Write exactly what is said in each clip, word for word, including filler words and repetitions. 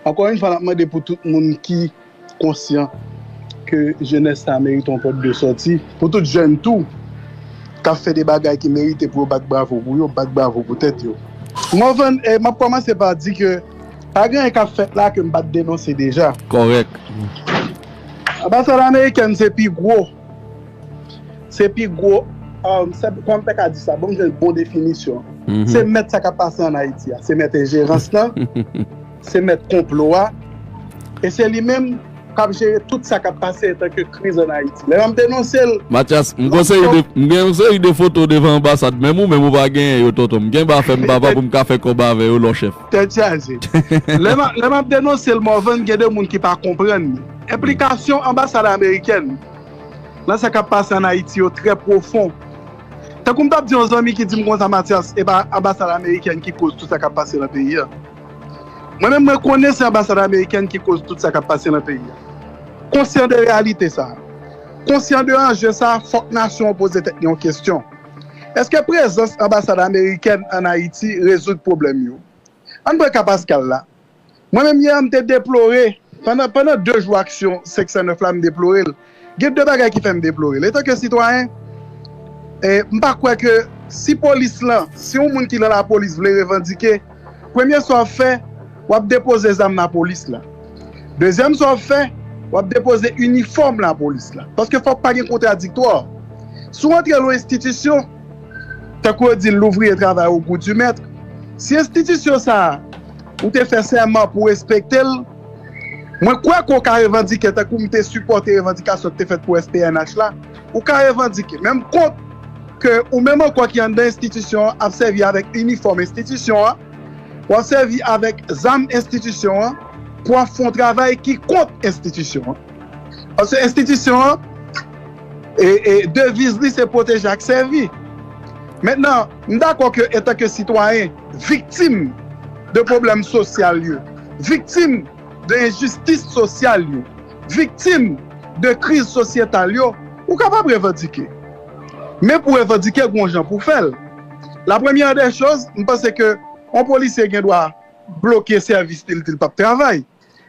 Ankò yon fwa, n ap mande pou tout moun ki konsyan ke jenès sa merite yon pòt de sòti, pou tout jèn tou k ap fè de bagay ki merite pou yo bat bravo pou yo, bat bravo pou tèt yo. Morvan, eh, m ap kòmanse pa di ke pa gen anyen k ap fèt la ke m pa t denonse deja. Kòrèk. Anbasad amerikèn se pi gwo, se pi gwo, um, se, kòman m te ka di sa? Bon, m jwenn bon definisyon. Se mèt sa k ap pase ann Ayiti a. Se mèt enjerans lan, se mèt konplo a, e se li menm k ap jere tout sa k ap pase antanke kriz ann Ayiti. Lè m ap denonse l, Matyas, m gon seri de, m gen yon seri de foto devan anbasad, menm ou menm ou pa genyen yo, tonton. M gen ba fè m papa pou m ka fè kòb avè yo, lò chèf. Tèt chaje. Lè m ap, lè m ap denonse l, Morvan, gen de moun ki pa konprann li. Enplikasyon anbasad amerikèn nan sa k ap pase ann Ayiti yo trè pwofon. Tankou m t ap di yon zanmi ki di m konsa, Matyas, e pa anbasad amerikèn ki koz tout sa k ap pase nan peyi a. Mwen menm, mwen konnen se anbasad amerikèn ki koz tout sa k ap pase nan peyi a. Konsyan de reyalite sa a, konsyan de anje sa a, fòk nasyon an poze tèt li yon kesyon. Èske prezans anbasad amerikèn ann Ayiti rezoud pwoblèm yo? Ann pran ka Pascal la. Mwen menm yè a, m te deplore, pandan, pandan de jou aksyon senk san nèf la, m deplore l. Gen de bagay ki fè m deplore l. Etanke sitwayen, eh, m pa kwè ke si polis lan, si yon moun ki nan lapolis vle revandike, premye sa w ap fè, w ap depoze zam lapolis la. Dezyèm sa w ap fè, w ap depoze inifòm lapolis la. Paske fòk pa gen kontradiktwa. Si w antre nan yon enstitisyon, tankou yo di l, l'ouvrier travaille au goût du maître, si enstitisyon sa a, ou te fè sèman pou w respekte l, mwen kwè ke w ka revandike tankou m te sipòte revandikasyon ki te fèt pou S P N H la, ou ka revandike. Men m kont ke ou menm ankò ki anndan enstitisyon an ap sèvi avèk inifòm enstitisyon an, w ap sèvi avèk zam enstitisyon an pou w ap fè yon travay ki kont enstitisyon an. Paske enstitisyon an, e, e, deviz li se pwoteje ak sèvi. Mentnan, m dakò ke antanke sitwayen viktim de pwoblèm sosyal yo, viktim de enjistis sosyal yo, viktim de kriz sosyetal yo, ou kapab revandike. Men pou revandike, gon jan pou fè l. La première des choses, m panse ke yon polisye gen dwa bloke sèvis li, li di l p ap travay.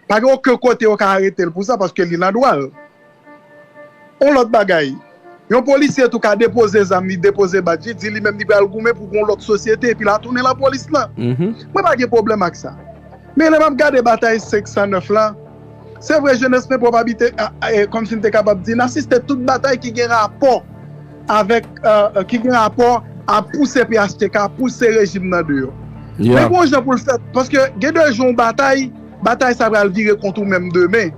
Pa gen okenn kote yo ka arete l pou sa, paske li nan dwa l. Yon lòt bagay, yon polisye tou ka depoze zam li, depoze badj li, di li menm li pral goumen pou yon lòt sosyete, epi l a tounen lapolis lan. Mwen pa gen pwoblèm ak sa. Men lè m ap gade batay senk san nèf lan, se vre, jenès men pwòp abite, a, a, e, kòmsi m te kapab di, n asiste tout batay ki gen rapò avèk, e, e, ki gen rapò a pouse P H T K, pouse rejim nan deyò. Men gon jan pou l fèt, paske gen de jou yon batay, batay sa pral vire kont ou menm demen.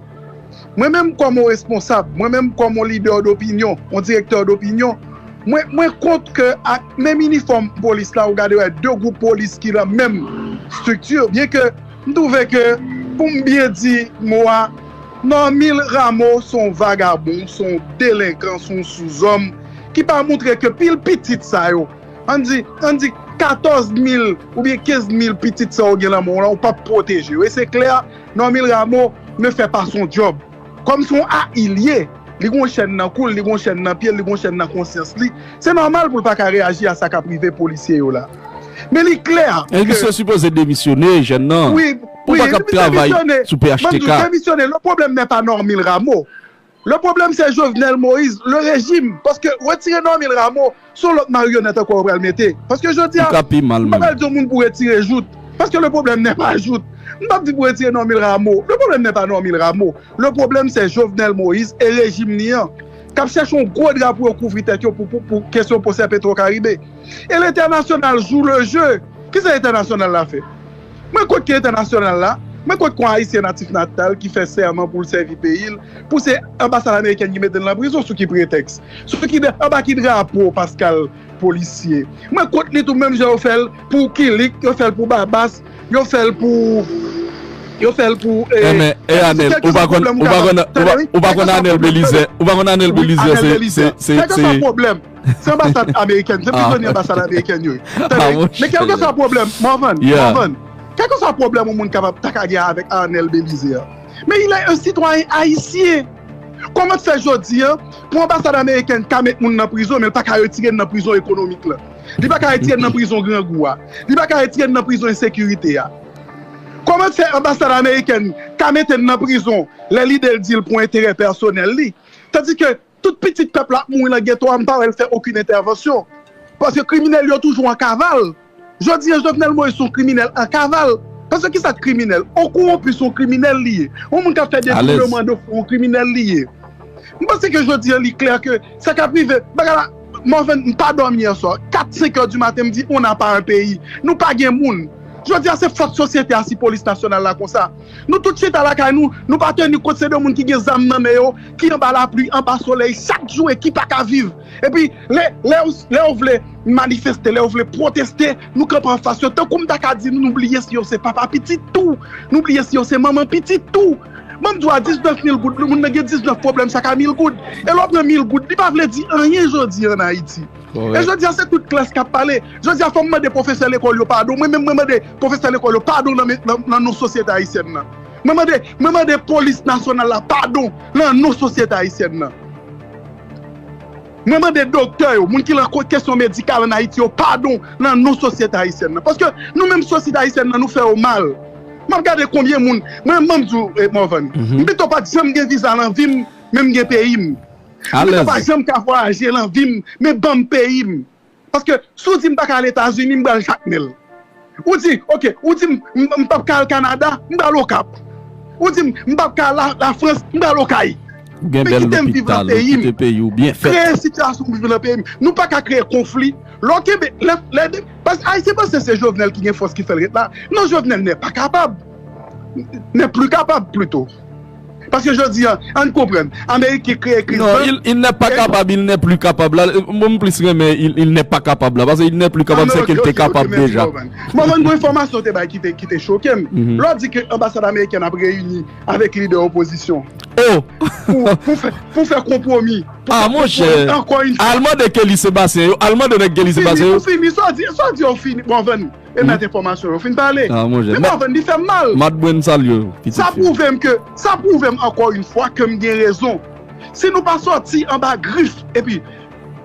Mwen menm kòm yon responsab, mwen menm kòm yon lidè dopinyon, yon direktè dopinyon, mwen, mwen kont ke ak menm inifòm polis la, ou gade wè de gwoup polis ki nan menm estrikti, byen ke m twouve ke, pou m byen di mo a, Normil Rameau se yon vagabon, se yon delenkan, se yon souzòm ki pa montre ke pil pitit sa yo, ann di, ann di katòz mil oubyen kenz mil pitit sa yo gen nan men w lan, ou p ap pwoteje yo. E se klè, Normil Rameau ne fait pas son job. Kòm se yon A I l ye, li gon chèn nan kou l, li gon chèn nan pye l, li gon chèn nan konsyans li. Se nòmal pou l pa ka reyaji a sa k ap rive polisye yo la. Men li klè ke... E misye sipoze demisyone, jèn nan. Wi, wi, misye demisyone. Ou pa ka travay sou P H T K. Ban m di w, demisyone. Le problème n'est pas Normil Rameau. Le problème, c'est Jovenel Moïse, le régime. Paske retire Normil Rameau, se yon lòt maryonèt ankò yo pral mete. Paske jodi a, m pa pral di yon moun pou retire Jouthe. Paske le problème n'est pas Jouthe. M p ap di pou retire Normil Rameau. Le problème n'est pas Normil Rameau. Le problème, c'est Jovenel Moïse e rejim li an, k ap chèche yon gwo dra pou yo kouvri tèt yo pou, pou, pou kesyon pwosè Petro Caribe. E lentènasyonal joue le jeu. Kisa lentènasyonal la fè? Mwen kont ki entènasyonal la, mwen kont kon Ayisyen natif natal ki fè sèman pou l sèvi peyi l, pou se anbasad amerikèn ki mete l nan prizon, sou ki pretèks? Sou ki, anba ki drapo Pascal polisye? Mwen kont li tou, menm jan yo fè l pou Kilik, yo fè l pou Babas, yo fè l pou, yo fè l pou, e, Anèl, ou pa konn, ou pa konn, ou pa konn Anèl Belizaire, ou pa konn Anèl Belizaire, se, se, se, se anbasad amerikèn, se prizonye anbasad amerikèn yo ye. Tande, men kèlkeswa pwoblèm, Morvan, Morvan, kèlkeswa pwoblèm yon moun kapab ta ka gen avèk Arnel Belizaire, men il est un citoyen haïtien. Kòman fè jodi a pou anbasad amerikèn ka met moun nan prizon, men l pa ka retire l nan prizon ekonomik la? Li pa ka retire l nan prizon grangou a? Li pa ka retire l nan prizon ensekirite a? Kòman fè anbasad amerikèn ka mete n nan prizon lè lide l di l pou enterè pèsonèl li? Tandis ke tout pitit pèp la ap mouri nan geto a, m pa wè l fè okenn entèvansyon. Paske kriminèl yo toujou an kaval. Jodi a, Jovenel Moïse se yon kriminèl an kaval. Paske kisa k kriminèl? Yon kowonpi se yon kriminèl li ye. Yon moun k ap fè detounman de fon, yon kriminèl li ye. M panse ke jodi a li klè ke sa k ap rive, bagay la, Morvan, m pa dòmi yè swa. Kat, senk è di maten, m di, on n'a pas un pays. Nou pa gen moun. Jodi a, se fòt sosyete a si polis nasyonal la konsa. Nou tout chita lakay nou, nou pa teni kont se de moun ki gen zam nan men yo, ki anba lapli, anba solèy, chak jou e ki pa ka viv. Epi, lè, lè, w- lè w vle manifeste, lè w vle pwoteste, nou kanpe anfas yo. Tankou m ta ka di nou, nou bliye si yo se papa pitit tou. Nou bliye si yo se manman pitit tou. Ban m di w a diznèf mil goud, moun nan gen diznèf pwoblèm, sa ka mil goud. E lè w pran mil goud, li pa vle di anyen jodi an Ayiti. E jodi a, se tout klas k ap pale. Jodi a, fò m mande pwofesè lekòl yo padon. Mwen menm, mwen mande pwofesè lekòl yo padon nan, nan, nan non sosyete ayisyèn nan. Mwen mande, mwen mande polis nasyonal la padon nan non sosyete ayisyèn nan. Mwen mande doktè yo, moun ki lan ko- kesyon medikal an Ayiti yo, padon nan non sosyete ayisyèn nan. Paske nou menm sosyete ayisyèn nan, nou fè yo mal. M ap gade konbyen moun, mwen, mwen m di w, eh, Morvan, m pito pa t janm gen viza nan vi m, men m gen peyi m. M pito pa janm ka vwayaje nan vi m, men ban m peyi m. Paske si w di m pa ka al Etazini, m pral Jakmèl. Ou di, oke, ou di m, m, m p ap ka al Kanada, m pral Okap. Ou di m, m p ap ka al la, Lafrans, m pral Okay. Men kite m viv nan peyi m. Kreye sitiyasyon pou m viv nan peyi m. Nou pa ka kreye konfli. Lè w kenbe, lè, lè, paske Ayisyen panse se Jovenel ki gen fòs ki fè l ret la. Non, Jovenel n'est pas capable. N'est plus capable, plito. Paske jodi a, ann konprann, Ameriken kreye kriz. Non, il, il n'est pas capable, il n'est plus capable la. Mwen, m plis renmen il, il n'est pas capable la. Paske il n'est plus capable, se ke l te kapab deja. Mwen, mwen, gon enfòmasyon te bay ki te, ki te choke m. Lè w di ke anbasad amerikèn ap reyini avèk lidè opozisyon. Oh! Pou, pou fè, pou fè konpwomi. Ah, monchè. Ankò yon fwa. Al mande Kelly Sebastien yo, al mande nèg Kelly Sebastien yo. Fini, fini, sa w di, sa w di yo fini. Bon, vann. E mèt enfòmasyon yo fin pale. Ah, monchè. Men pa vann, li fè m mal. Mad Bwen salye w, pitit fi. Sa pwouve m ke, sa pwouve m ankò yon fwa ke m gen rezon. Si nou pa sòti anba grif, epi,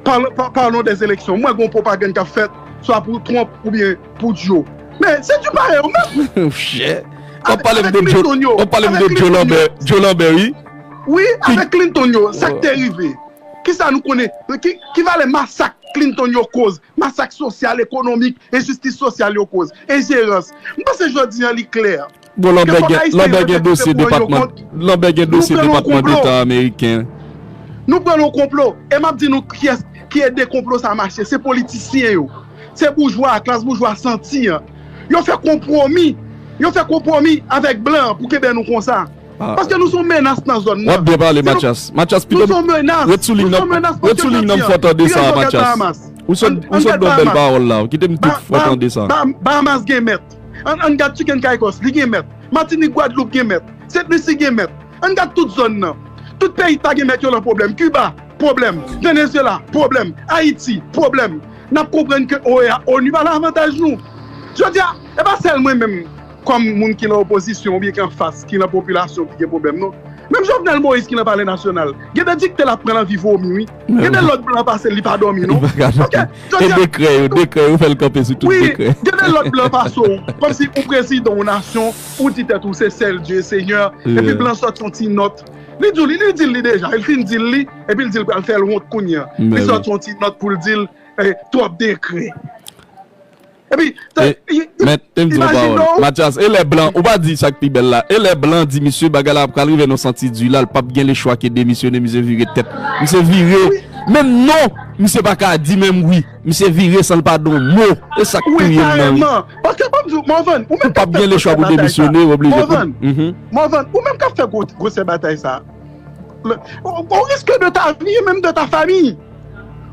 parlons, pa- parlons des élections, mwen gon pwopagann k ap fèt, swa pou Trump oubyen pou Joe. Men, se di parèy ou menm. Monchè. W ap pale m de Joe, w ap pale m de Joe Lambert, Joe Lambert, wi. Wi, avèk Clinton yo, sa k te rive. Kisa nou konnen? Ki, ki valè masak Clinton yo koz? Masak sosyal, ekonomik, enjistis sosyal yo koz, enjerans. M panse jodi a li klè. Bon, Lambert gen, Lambert gen dosye depatman, Lambert gen dosye Depatman Deta ameriken. Nou pran yon konplo. E m ap di nou kiyès ki ede konplo sa mache. Se politisyen yo. Se boujwa, klas boujwa santi an. Yo fè konpwomi. Yo fè konpwomi avèk blan pou kenbe nou konsa. Paske nou se yon menas nan zòn nan. W ap byen pale, Mathias. Mathias, pito ret sou liy nan, ret sou liy nan, m fè w tande sa, Mathias. Ou sot, ou sot ba w bèl pawòl la. Kite m tou fè w tande sa. Bahamas gen mèt. Ann, ann gad Chicken Caicos, li gen mèt. Matinik, Gwadloup gen mèt. Sent Lisi gen mèt. Ann gad tout zòn nan. Tout peyi k pa gen mèt yo lan pwoblèm. Kiba, pwoblèm. Venezyela, pwoblèm. Ayiti, pwoblèm. N ap konprann ke O E A, onu pa lan avantaj nou. Jodi a, e pa sèl mwen menm, kòm moun ki lan opozisyon oubyen ki anfas, ki lan popilasyon ki gen pwoblèm, non. Menm Jovenel Moïse ki lan Palè Nasyonal, gen de dikte l ap pran lan vi vomi, wi. Gen de lòd blan pase l, li pa dòmi, non. Paske, jodi a, dekrè yo, dekrè yo fè l kanpe sou tout dekrè. Wi, gen de lòd blan pase w, kòmsi ou prezidan yon nasyon, ou di tèt ou se sèl Dye, Senyè, epi blan sòti yon ti nòt. Li di w li, li di l li deja, li fin di l li, epi l di l pral fè l wont kounye a. Li sòti yon ti nòt pou l di l, eh, twòp dekrè. Epi, men, men m di w yon pawòl, Mathias, e lè blan, ou pa di sa k pi bèl la, e lè blan di misye bagay la ap pral rive nan santi di la, l p ap gen lechwa ke demisyone, misye vire tèt. Misye vire, menm non, misye pa ka di menm wi. Misye vire san l pa di yon mo. E sa k touye m nan wi. Paske ban m di w, Morvan, ou menm k ap fè gwosè batay sa. Morvan, Morvan, ou menm k ap fè gwo- gwosè batay sa. Au risque de ta vie et même de ta famille.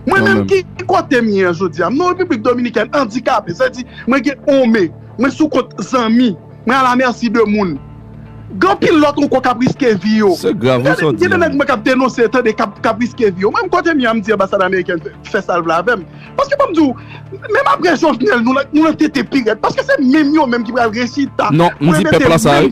Mwen menm ki kote m ye an jodi a, m nan Repiblik Dominikèn, andikape, sa di mwen gen on men, mwen sou kont zanmi, mwen a la mèsi de moun. Gen anpil lòt ankò k ap riske vi yo. Se grav wi sa w di a. Gen de nèg mwen k ap denonse, tande, k ap, k ap riske vi yo. Mwen menm kote m ye a, m di anbasad amerikèn fè, fè sa l vle avè m. Paske ban m di w, menm apre Jovenel, nou la, nou lan tete pi rèd. Paske se menm yo menm ki pral rechita pou remete menm vòlè yo. Non, m di pèp la sa wi.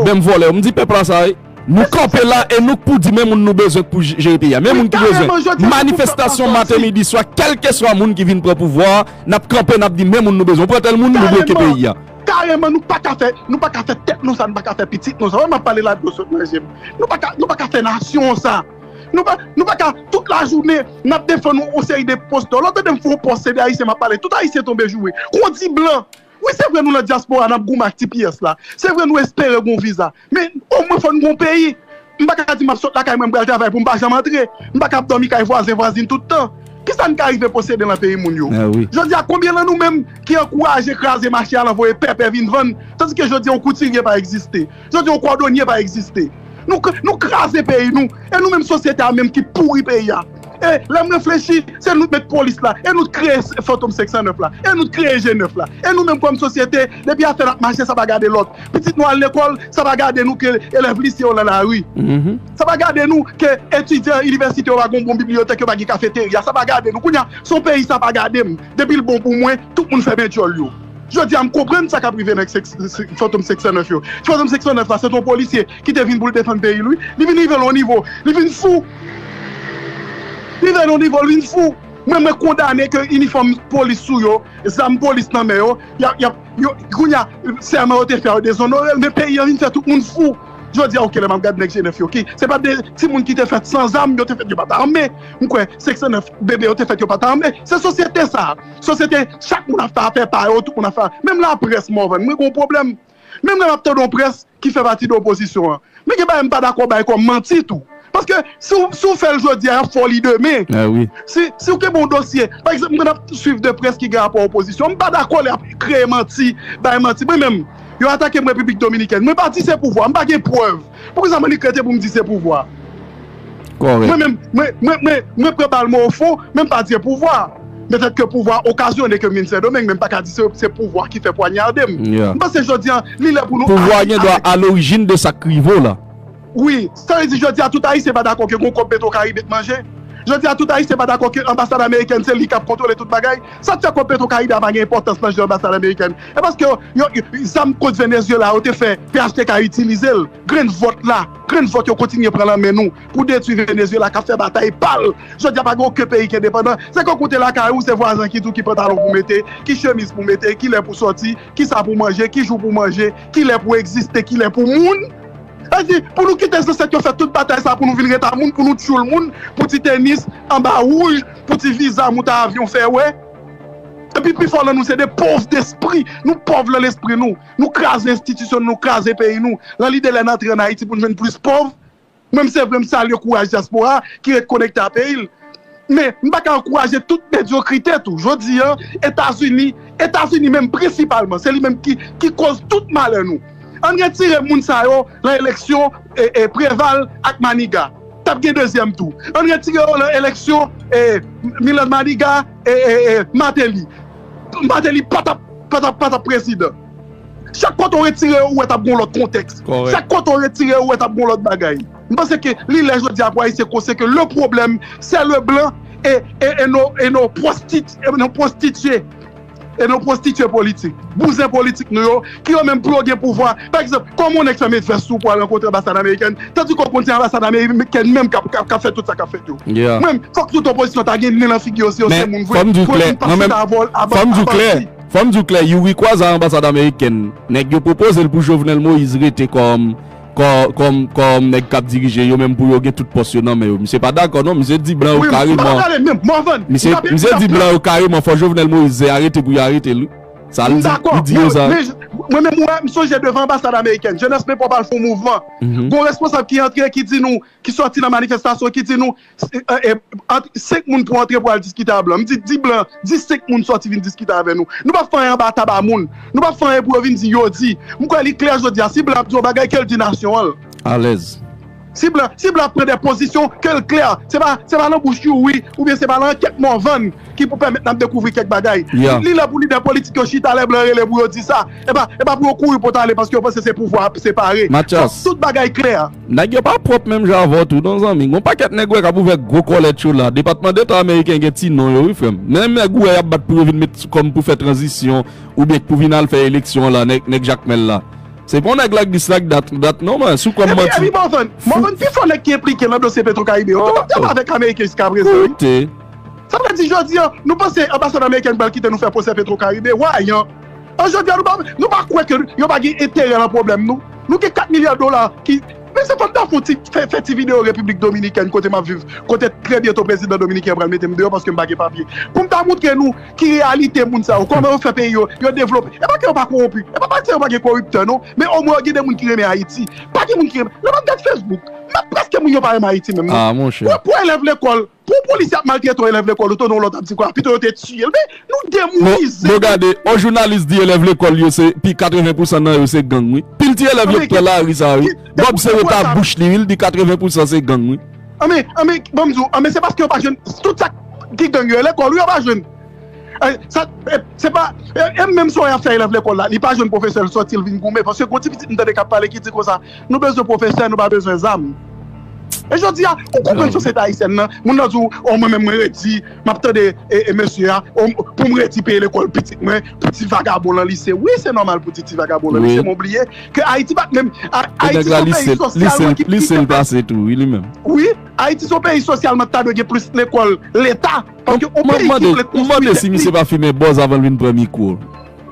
Menm vòlè yo. M di pèp la sa wi. Nou kanpe la e nou k pou di men moun nou bezwen k pou je- jere peyi a. Men moun ki bezwen. Manifestasyon maten, midi, swa, kèlkeswa moun ki vin pran pouvwa a, n ap kanpe, n ap di men moun nou bezwen. Ou pran tèl moun, nou bloke peyi a. Kareman, nou pa ka fè, nou pa ka fè tèt nou sa, nou pa ka fè pitit nou sa. Wè, m ap pale la, dlo sot nan je m. Nou pa ka, nou pa ka fè nasyon sa. Nou pa, nou pa ka, tout lajounen, n ap defann yon seri de pòs dò. Lè w tande m fè yon pòs, se de Ayisyen m ap pale. Tout Ayisyen tonbe joure. Kondi blan. Wi, se vre, nou nan dyaspora, n ap goumen ak T P S la. Se vre, nou espere gon viza. Men, omwen, fò n gon peyi. M pa ka di m ap sot lakay mwen, m pral travay pou m pa janm antre. M pa ka ap dòmi kay vwazen, vwazin tout tan. Kisa n ka rive posede nan peyi moun yo? Jodi a, konbyen nan nou menm ki ankouraje kraze mache a, l anvoye pèpè vin vann, tandike jodi a, yon koutirye pa egziste. Jodi a, yon kòdonye pa egziste. Nou, k- nou kraze peyi nou. E nou menm sosyete a menm ki pouri peyi a. E lè m reflechi, se nou k met polis la. E nou k kreye Fantom senk san nèf la. E nou k kreye G nèf la. E nou menm kòm sosyete, depi afè n ap mache, sa pa gade lòt. Pitit nou al lekòl, sa pa gade nou ke elèv lise yo nan lari. Sa pa gade nou ke etidyan inivèsite yo pa gen bon bibliyotèk, yo pa gen kafeterya. Sa pa gade nou. Kounye a, se yon peyi sa pa gade m. Depi l bon pou mwen, tout moun fèmen djòl yo. Jodi a, m konprann sa k ap rive nèg sèk- sèk- Fantom senk san nèf yo. Fantom senk san nèf la, se t yon polisye ki te vin pou l defann peyi l, wi. Li vin rive l yon nivo, li vin fou. Li rive l yon nivo, li vin fou. Mwen, mwen kondane ke inifòm polis sou yo, zam polis nan men yo, y ap, y ap, yo, kounye a, sèman yo te fè yo dezonore l, men peyi an vin fè tout moun fou. Jodi a, oke, lè m ap gade nèg G nèf yo, ki, se pa de timoun ki te fèt san zam, yo te fèt, yo pa t ame. M kwè, senk san nèf bebe yo te fèt, yo pa t ame. Se sosyete sa. Sosyete, chak moun ap fè afè pa yo, tout moun ap fè. Menm laprès, Morvan, mwen gen yon pwoblèm. Menm lè m ap tande yon près ki fè pati de opozisyon an. Men gen bagay m pa dakò bay kòm manti tou. Paske si w, si w fè l jodi a, y ap fè w li demen. Si, si w kenbe yon dosye, pa egzanp, mwen ap swiv de près ki gen rapò opozisyon, m pa dakò lè y ap kreye manti, bay manti. Mwen menm, yo atake m Repiblik Dominikèn. Mwen pa di se pouvwa, m pa gen prèv. Poukisa mwen li krete pou m di se pouvwa? Mwen menm, mwen, mwen, mwen, mwen pran bal mwen ofon, men m pa di se pouvwa. Petèt ke pouvwa okazyone ke m vin Sendomeng, men m pa ka di se, se pouvwa ki fè pwanyade m. M panse jodi a, li lè pou nou Pouvwa gen dwa a lorijin de sa k rive w la. Wi, sa vle di jodi a tout Ayisyen pa dakò ke gon kòb Petro Caribe t manje. Jodi a tout Ayisyen pa dakò ke anbasad amerikèn se li k ap kontwole tout bagay. Sa k fè kòb Petro Caribe a pa gen enpòtans nan je anbasad amerikèn? E paske yo, yo, yo, zam kont Venezuela yo te fè P H T K itilize l. Grenn vòt la, grenn vòt yo kontinye pran nan men nou pou detwi Venezuela k ap fè batay pa l. Jodi a pa gen okenn peyi ki endepandan. Se konn ou te lakay ou, se vwazen ki di w ki pantalon pou mete, ki chemiz pou mete, ki lè pou sòti, ki sa pou manje, ki jou pou manje, ki lè pou egziste, ki lè pou moun. Sa vle di, pou nou kite zansèt yo fè tout batay sa, pou nou vin ret a moun, pou nou tchoul moun, pou ti tenis anba wouj, pou ti viza moute avyon fè wè. Epi pifò nan nou se de pòv despri, nou pòv nan lespri nou. Nou kraze enstitisyon nou, nou kraze peyi nou. Nan lide lè n antre ann Ayiti pou n jwenn plis pòv. Mwen, m se vre, m salye kouraj dyaspora ki ret konekte a peyi l. Men, m pa ka ankouraje tout medyokrite tou. Jodi a, Etazini, Etazini menm prensipalman, se li menm ki, ki koz tout malè nou. Ann retire moun sa yo nan eleksyon e, e, Preval ak Maniga. T ap gen dezyèm tou. Ann retire yo nan eleksyon e, Milan Maniga e, e, e, Martelly. Martelly pa t ap, pa t ap, pa t ap prezidan. Chak kote w retire yo, ou wè t ap gon lòt kontèks. Chak kote w retire yo, ou wè t ap gon lòt bagay. M panse ke li lè jodi a pou Ayisyen konsyan ke le problème, c'est le blanc et, et, et nos, et nos prostituées, et nos prostituées, et nos prostituées politiques. Bouzen politik nou yo, ki yo menm pou yo gen pouvwa. Pa egzanp, kòman yon nèg fè met vès sou pou al rankontre anbasad amerikèn, tandike w konn se anbasad amerikèn menm k ap, k ap, k ap fè tout sa k ap fèt yo. Mwen, fòk tout opozisyon ta gen nen nan figi yo si yo se moun vre. Pou yo vin pase ta avè w a bandi. Fò m di w klè, Youri Kwaza anbasad amerikèn, nèg yo pwopoze l pou Jovenel Moïse rete kòm, kò-, kòm, kòm nèg k ap dirije, yo menm pou yo gen tout pòs yo nan men yo. Misye pa dakò non, misye di blan yo kareman. Misye, misye di blan yo kareman, fò Jovenel Moïse se arete pou yo arete l, wi. Sa l di, li di yo sa. Mwen menm, wè, m sonje devan anbasad amerikèn, Jeunesse Mepwòp al fè yon mouvman. Gon responsab ki antre, ki di nou, ki sòti nan manifestasyon, ki di nou, e, e, ant senk moun pou antre pou al diskite a blan. M di, di blan, di senk moun sòti vin diskite avè nou. Nou p ap fè anyen anba tab a moun. Nou p ap fè anyen pou yo vin di yo di. M kwè li klè jodi a. Si blan ap di yon bagay, ke l di nasyon an. Alèz. Si blan, si blan ap pran de pozisyon, ke l klè. Se pa, se pa nan bouch Youri, oubyen se pa nan ankèt Morvan ki pou pèmèt n ap dekouvri kèk bagay. Li lè pou lidè politik yo chita lè blan rele pou yo di sa. E pa, e pa pou yo kouri potale paske yo panse se pouvwa ap separe. Fòk tout bagay klè. Nèg yo pa pwòp menm jan avè w tou non zanmi. Gon pakèt nèg ou wè k ap ouvè gwo kòlèt yo la. Depatman Deta ameriken gen ti non yo wi frè m. Menm nèg ou wè y ap bat pou yo vin met sou kòm pou fè tranzisyon oubyen pou vin al fè eleksyon la, nèg, nèg Jakmèl la. Se pa yon nèg like this like that, that non man, sou kòm manti. Epi, epi Morvan, Morvan, pifò nèg ki enplike nan dosye Petro Caribe yo, yo t ap avèk Ameriken jiskaprezan wi. Sa vle di jodi a, nou panse anbasad amerikèn pral kite nou fè pwosè Petro Caribe? Why? An jodi a, nou pa, nou pa kwè ke yo pa gen enterè nan pwoblèm nou? Nou gen kat milya dola ki, men se fò m ta fè ti, fè, fè ti videyo Repiblik Dominikèn kote m ap viv, kote trè byento prezidan dominiken an pral mete m deyò paske m pa gen papye. Pou m ta montre nou ki reyalite moun sa yo, kòman yo fè peyi yo, yo devlope. E pa ke yo pa kowonpi, e pa paske yo pa gen koriptè non, men omwen yo gen de moun ki renmen Ayiti. Pa gen moun ki renmen, lè m ap gad Facebook, m ap prèske moun yo pa renmen Ayiti menm non. Ah, monchè. Pou, pou elèv lekòl, pou polisye ap maltrete yon elèv lekòl, ou tounen yon lòt ap di kwa, pito yo te tiye l. Men nou demounize. Bon, bon, gade, yon jounalis di elèv lekòl yo se, pi katreven pousan nan yo se gang, wi. Pil ti elèv yo k pran lari sa, wi. Bob se yo ta bouch li, wi, l di katreven pousan se gang, wi. Anben, anben, ban m di w, anben, se paske yo pa jwenn tout sa ki gang yo, lekòl, wi, yo pa jwenn. Eh, sa, eh, se pa, eh, e menm si w ap fè elèv lekòl la, li pa jwenn pwofesè l sòti l vin goumen, paske gon ti pitit m tande k ap pale ki di konsa, nou bezwen pwofesè, nou pa bezwen zam. E jodi a, ou konprann sosyete ayisyèn nan, moun nan di w, o mwen menm mwen redi, m ap tande e, e mesye a, o, pou m redi peye lekòl pitit mwen, pou ti vagabon lan lise. Wi, se nòmal pou ti, ti vagabon lan lise, men w bliye ke Ayiti pa t menm, A- Ayiti se yon peyi sosyalman ki, ki, ki pase tou, wi, li menm. Wi, Ayiti se yon peyi sosyalman ta dwe gen plis lekòl leta. Paske yon peyi ki vle konstwi tèt li. M mande si misye pa fimen bòz avan l vin pran mikwo.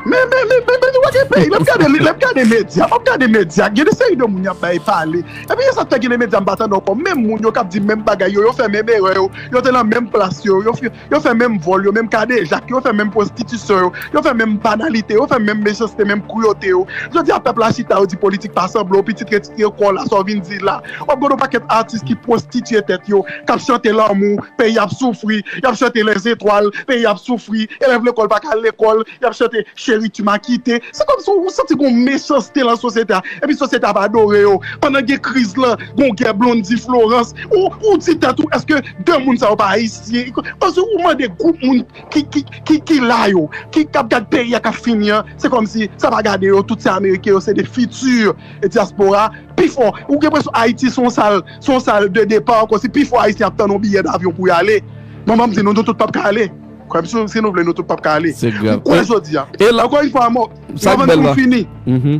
Men, men, men, men, men, nou pa gen peyi. Lè m gade, lè m gade medya, m ap gade medya, gen de seri de moun y ap bay pale. Epi, se sa k fè gen de medya m pa tande ankò. Menm moun yo k ap di menm bagay yo, yo fè menm erè yo, yo te nan menm plas yo, yo, f- yo fè menm vòl yo, menm kadejak yo, yo fè menm pwostitisyon yo, yo fè menm banalite yo, yo fè menm mechanste, menm kruyote yo. Jodi a, pèp la chita, yo di politik pa sanble, w pitit retire kò w la, sa w vin di la. W ap gade yon pakèt atis ki pwostitiye tèt yo, k ap chante lanmou, peyi ap soufri, y ap chante lèzetwal, peyi ap soufri, elèv lekòl pa ka al lekòl, y ap chante cheri tu m'as quitté. Se kòmsi w santi gon mechanste lan sosyete a. Epi sosyete a pa adore yo. Pandan gen kriz lan, gon gè Blondy Florence. Ou, ou di tèt ou, èske de moun sa yo pa ayisyen? Paske ou mande gwoup moun ki, ki, ki, ki la yo, ki k ap gad peyi a k ap fini an, se kòmsi sa pa gade yo, tout se ameriken, yo se de fiti dyaspora. Pifò, ou gen enpresyon Ayiti se yon sal, se yon sal de depa, kòmsi pifò ayisyen ap tann yon biyè davyon pou y ale. Bon, ban m di nou, nou tout p ap ka ale. Kwè m, si, si nou vle, nou tout p ap ka ale. Se grav. Ou kwè jodi a. E la, ankò yon fwa, mwen, sa k bèl la. Pou m fini,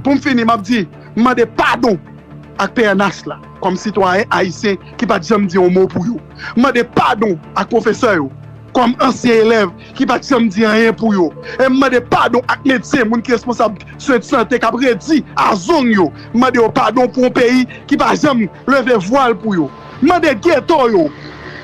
pou m fini, m ap di, m mande padon ak P N H la, kòm sitwayen ayisyen ki pa t janm di yon mo pou yo. M mande padon ak pwofesè yo, kòm ansyen elèv ki pa t janm di anyen pou yo. E m mande padon ak medsen, moun ki responsab swen de sante k ap redi a zong yo. M mande yo padon pou yon peyi ki pa janm leve vwal pou yo. M mande geto yo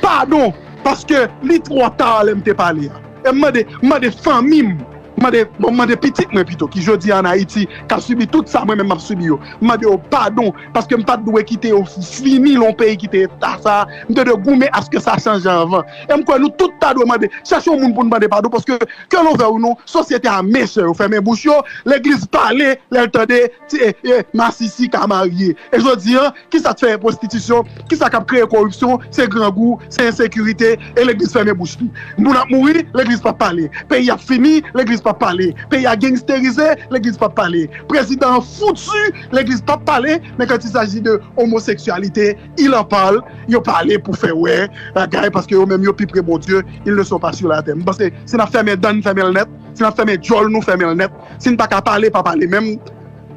padon paske li twò ta lè m te pale a. E m mande, m mande fanmi m, m mande, bon, m mande pitit mwen pito, ki jodi a ann Ayiti, k ap sibi tout sa mwen menm m ap sibi yo. M mande yo padon, paske m pa t dwe kite yo fini lan yon peyi ki te eta sa. M te dwe goumen aske sa chanje anvan. E m kwè nou tout ta dwe mande, chèche yon moun pou n mande padon, paske, ke nou vle ou non, sosyete a mechan, yo fèmen bouch yo, legliz pale, lè l tande, ti, e, e, masisi ka marye. E jodi a, kisa k fè pwostitisyon? Kisa k ap kreye koripsyon? Se grangou, se ensekirite, e legliz fèmen bouch li. Moun ap mouri, legliz p ap pale. Peyi ap fini, legliz p ap pale. Peyi a gengisterize, legliz p ap pale. Prezidan an fouti, legliz p ap pale. Men quand il s'agit de homosexualité, il en parle. Yo pale pou fè wè bagay, paske yo menm yo pi pre Bondye, ils ne sont pas sur la terre. M panse, si n ap fèmen dan n, fèmen l nèt. Si n ap fèmen djòl nou, fèmen l nèt. Si n pa ka pale, pa pale menm.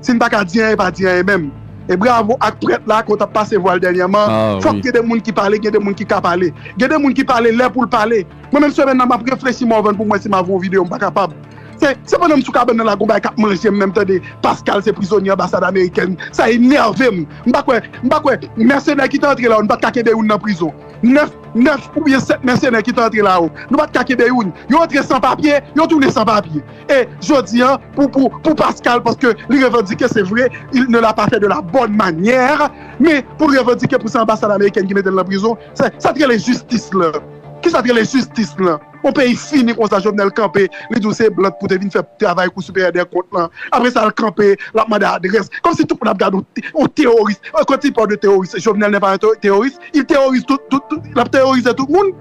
Si n pa ka di anyen, pa di anyen menm. E bravo ak prèt la, ke w t ap pase vwal dènyèman. Fòk gen de moun ki pale, gen de moun ki ka pale. Gen de moun ki pale lè pou l pale. Mwen menm semèn nan, m ap reflechi mò vann pou m wè si m a fè yon videyo, m pa kapab. Se, se pandan m sou kabann nan la, gon bagay k ap manje m, men m tande Pascal se prizonye anbasad amerikèn. Sa enève m. M pa kwè, m pa kwè mèsenè ki te antre la yo, nou pa t ka kenbe youn nan prizon. Nèf, nèf oubyen sèt mèsenè ki te antre la yo, nou pa t ka kenbe youn. Yo antre san papye, yo tounen san papye. E jodi a, pou, pou, pou Pascal, paske li revandike, se vre, il ne l'a pas fait de la bonne manière, men pou l revandike pou se anbasad amerikèn ki mete l nan prizon, sa, sa t rele jistis la? Kisa t rele jistis la? Yon peyi fini konsa, Jovenel kanpe, li di w se blan pou te vin fè travay Kou Siperyè dè Kont lan. Apre sa, l kanpe, l ap mande adrès. Kòmsi tout moun ap gade yon te-, yon teworis. Quand il parle de terroriste, Jovenel n'est pas un terro-, terroriste. Il terrorise tout, tout, tout, l ap teworize tout moun.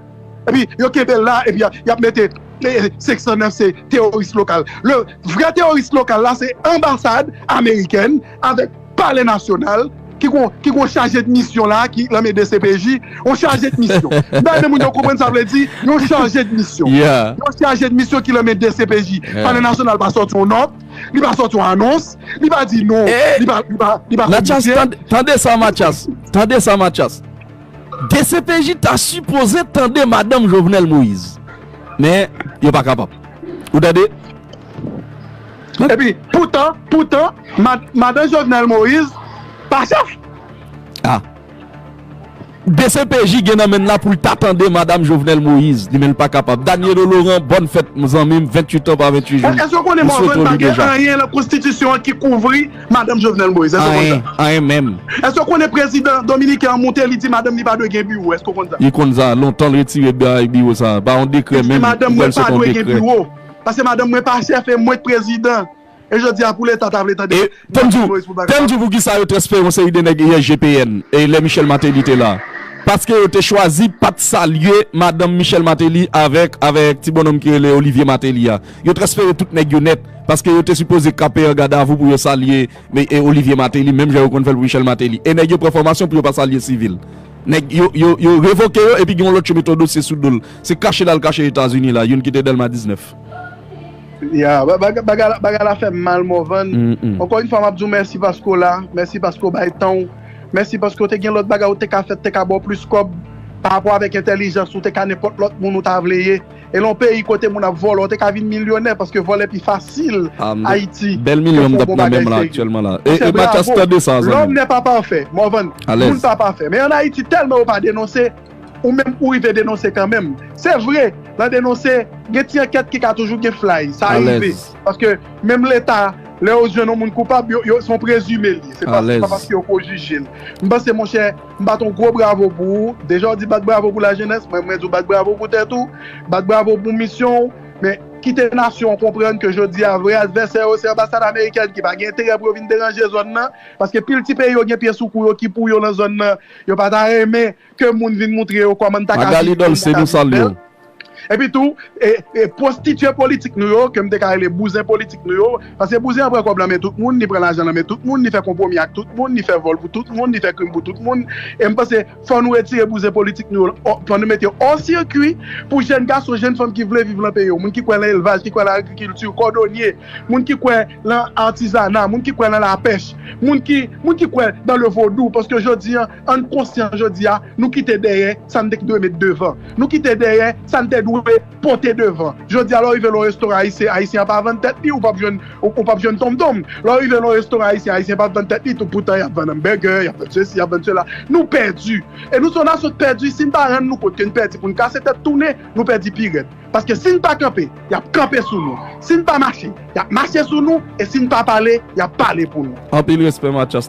Epi, yo kenbe l la, epi y a, y ap mete, eh, senk san nèf se teworis lokal. Le vrai terroriste local la, se anbasad amerikèn avèk Palè Nasyonal, ki gon, ki gon chaje de misyon la, ki lanmen D C P J, yon chaje de misyon. M ta renmen moun yo konprann sa vle di, yon chaje de misyon. Yon chaje de misyon ki lanmen D C P J. Palè Nasyonal pa sòti yon nòt, li pa sòti yon anons, li pa di non, li pa, li pa, li pa kominike. Mathias, tande, tande sa, Mathias. Tande sa, Mathias. D C P J ta sipoze tande madanm Jovenel Moïse. Men, yo pa kapab. Ou tande? Epi poutan, poutan, mad- madan Jovenel Moïse pa chèf. Ah. D C P J gen nan men l la pou l ta tande madanm Jovenel Moïse. Li menm l pa kapab. Danielo Laurent, bòn fèt zanmi m, venntuit an pa venntuit jou. Èske w konnen Morvan pa gen anyen nan konstitisyon an ki kouvri madanm Jovenel Moïse? Èske w konnen sa? Anyen menm. Èske w konnen prezidan dominiken an monte li di madanm li pa dwe gen biwo? Èske w konn sa? Li konn sa. Lontan l retire biwo sa. Pa yon dekrè menm. Li di madanm mwen pa dwe gen biwo. Paske madanm mwen pa chèf e mwen k prezidan. E jodi a pou leta ta vle tande. E tann di w, tann di w poukisa yo transfere yon seri de nèg U S G P N e lè Michel Martelly te la. Paske yo te chwazi pa t salye madanm Michel Martelly avèk avèk ti bonnonm ki rele Olivier Martelly a. Yo transfere tout nèg yo nèt. Paske yo te sipoze kanpe an gadavou pou yo salye e Olivier Martelly menm jan yo konn fè l pou Michel Martelly. E nèg yo pran fòmasyon pou yo pa salye sivil. Nèg yo yo yo revoke yo epi gen yon lòt yo mete yon dosye sou do l. Se kache l al kache Etazini la, youn ki te Dèlma diznèf. Ya, bagay la fè m mal Morvan. Ankò yon fwa m ap di w mèsi paske w la, mèsi paske w bay tan w, mèsi paske w te gen lòt bagay ou te ka fè, te ka ba w plis kòb pa rapò avèk entèlijans ou te ka nenpòt lòt moun ou ta vle ye. E nan yon peyi kote moun ap vòlè, ou te ka vin milyonè paske vòlè pi fasil Ayiti. Bèl milyon m t ap nan men m la aktyèlman la. E Mathias tande sa zanmi m. L'homme n'est pas parfait, Morvan. Moun pa pafè. Men ann Ayiti tèlman yo pa denonse, ou menm ou rive denonse kanmenm. Se vre, nan denonse, gen ti ankèt ki ka toujou gen flay, sa rive. Paske menm leta, lè yo jwenn yon moun koupab, yo, yo se yon prezime li ye. Se pa, se pa paske yo ko jije l. M panse monchè, m bat yon gwo bravo pou ou. Deja w di bat bravo pou lajenès, mwen mwen di w bat bravo pou tèt ou, bat bravo pou misyon w. Men kite nasyon an konprann ke jodi a vrè advèsè yo se anbasad amerikèn ki pa gen enterè pou yo vin deranje zòn nan. Paske pil ti peyi yo gen pye sou kou yo ki pou yo nan zòn nan. Yo pa ta renmen ke moun vin moutre yo kòman n ta ka viv, kòman n ta ka viv bèl. Epi tou, e, e pwostitye politik nou yo, ke m te ka rele bouzen politik nou yo, paske bouzen an pran kòb nan men tout moun, li pran lajan nan men tout moun, li fè konpwomi ak tout moun, li fè vòl pou tout moun, li fè krim pou tout moun. E m panse fò nou retire bouzen politik nou yo, fò nou mete yo hors circuit pou jèn gason, jèn fanm ki vle viv nan peyi yo, moun ki kwè nan elvaj, ki kwè nan agrikilti, kòdonye, moun ki kwè nan atizana, moun ki kwè nan lapèch, moun ki, moun ki kwè dans le vodou, paske jodi a, ann konsyan jodi a, nou kite dèyè sa n te dwe met devan. Nou kite dèyè sa n te dwe pote devan. Jodi a, lè w rive nan yon restoran ayisyen, ayisyen an pa vann tèt li, ou p ap jwenn, ou, ou p ap jwenn tonmtonm. Lè w rive nan yon restoran ayisyen, ayisyen p ap vann tèt li, tou poutan y ap vann hamburger, y ap vann sesi, y ap vann sela. Nou pèdi. E nou se yon nasyon k pèdi, si n pa rann nou kont ke n pèdi pou n kase tèt tounen, nou pèdi pi rèd. Paske si n pa kanpe, y ap kanpe sou nou. Si n pa mache, y ap mache sou nou. E si n pa pale, y ap pale pou nou. Anpil respè, Mathias.